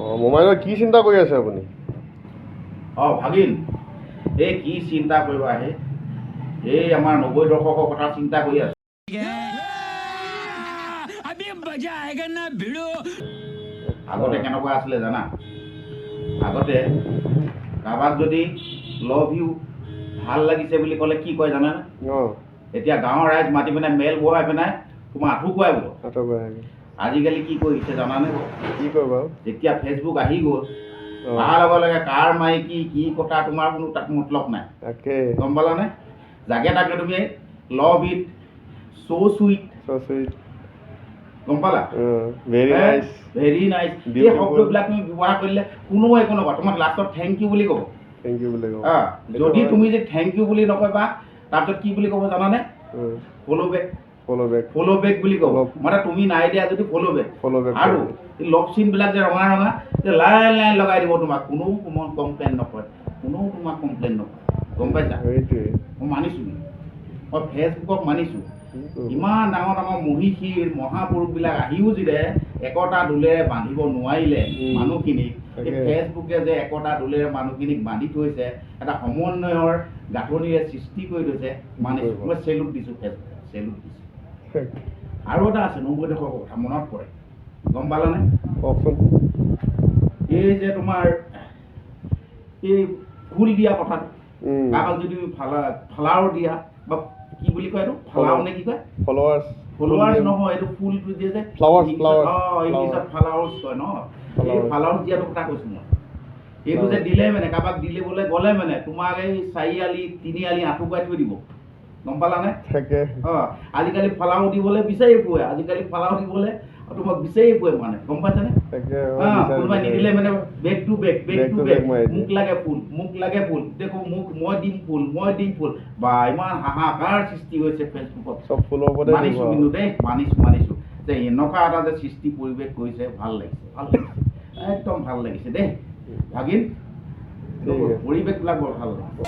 অঁ, মোমাইদা, কি চিন্তা কৰি আছে আপুনি? অঁ ভাগিন, এই কি চিন্তা কৰিব আহে, এই আমাৰ 90 দশকৰ কথা চিন্তা কৰি আছোঁ। अभी मजा आएगा ना, भिड़ू। আগতে কেনেকুৱা আছিলে জানা? আগতে কাৰোবাক যদি লভ ইউ, ভাল লাগিছে বুলি ক'লে কি কয় জানানে? এতিয়া গাঁৱৰ ৰাইজ মাতি পিনে মেল বহাই পিনে তোমাৰ আঁঠু কোৱাই বোলো। আঁতৰাই। আজিকালি কি কৰিছে জানানে? কি কয় বাৰু? যেতিয়া ফেচবুক আহি গ'ল, তাৰ লগে লগে কাৰ মাইকী, কি কথা, তোমাৰ কোনো তাত মতলব নাই। গম পালানে? জাগে তাকে তুমি love it, so sweet. So sweet. গম পালা? Very nice. Very nice, এই Beautiful. শব্দবিলাক তুমি ব্যৱহাৰ কৰিলে কোনো একো নকয় তোমাক। লাষ্টত thank U বুলি ক'ব। Thank U বুলি ক'ব। সেইটো যদি হয়। তুমি যে thank U বুলি নকয় বা তাৰপিছত কি বুলি ক'ব জানানে? Follow back. Follow back. Follow back বুলি ক'ব। Follow- মানে তুমি নাই দিয়া যদি ফ'ল' বেক। Follow' back. আৰু এই লভ চিনবিলাক যে ৰঙা ৰঙা যে লাইন লাইন লগাই দিব তোমাক, কোনো তোমাক কমপ্লেইন নকৰে, কোনো তোমাক কমপ্লেইন নকৰে, গম পাইছা? সেইটোৱে। মই মানিছোঁ, মই ফেচবুকক মানিছোঁ। কি কৰিব? ইমান ডাঙৰ ডাঙৰ মহিষীৰ মহাপুৰুষবিলাক আহিও যেতিয়া একতা দোলেৰে বান্ধিব নোৱাৰিলে মানুহখিনিক, এই ফেচবুকে যে একতা দোলেৰে মানুহখিনিক বান্ধি থৈছে, এটা সমন্বয়ৰ গাঁথনিৰে সৃষ্টি কৰি থৈছে, মানিছোঁ। কৰিব? মই চেলুট দিছোঁ ফেচবুক, চেলুট দিছোঁ। আৰু এটা আছে 90 দশকৰ কথা মনত পৰে, গম পালানে? কওকচোন। এই যে তোমাৰ এই ফুল দিয়া কথাটো, কাৰোবাক যদি ফ্লাৱাৰ দিয়া বা কি বুলি কয় এইটো, ফ্লাৱাৰ নে কি কয়? ফলোৱাৰ্ছ। ফলোৱাৰ্ছ নহয়, এইটো ফুলটো দিয়ে যে। Flowers, flowers, ইংলিছত ফ্লাৱাৰ্ছ কয় ন এই? Flowers. Flowers দিয়াটো কথা কৈছোঁ মই। এইটো যে দিলে মানে কাৰোবাক দিলে বোলে গ'লে মানে তোমাক এই চাৰিআলি তিনিআলি আঁঠু কঢ়াই থৈ দিব, গম পালানে? অঁ, আজিকালি ফ্লাৱাৰ দিবলৈ বিচাৰি ফুৰে। আজিকালি ফ্লাৱাৰ দিবলৈ তোমাক বিচাৰি ফুৰে মানে, গম পাইছানে? তাকে। কোনোবাই নিদিলে মানে back to back, back Back two to back. back মাৰি দিয়ে। মোক লাগে ফুল, মোক লাগে ফুল, দেখো মোক, মই দিম ফুল, মই দিম ফুল, বা ইমান হাহাকাৰ সৃষ্টি হৈছে ফেচবুকত। চব ফুলৰ ওপৰতে মানিছোঁ। দিব। কিন্তু দেই, মানিছোঁ, মানিছোঁ যে এনেকুৱা এটা যে সৃষ্টি পৰিৱেশ কৰিছে, ভাল লাগিছে, ভাল লাগিছে, একদম ভাল লাগিছে দেই ভাগিন। ঠিক আছে। পৰিৱেশবিলাক বৰ ভাল লাগিছে।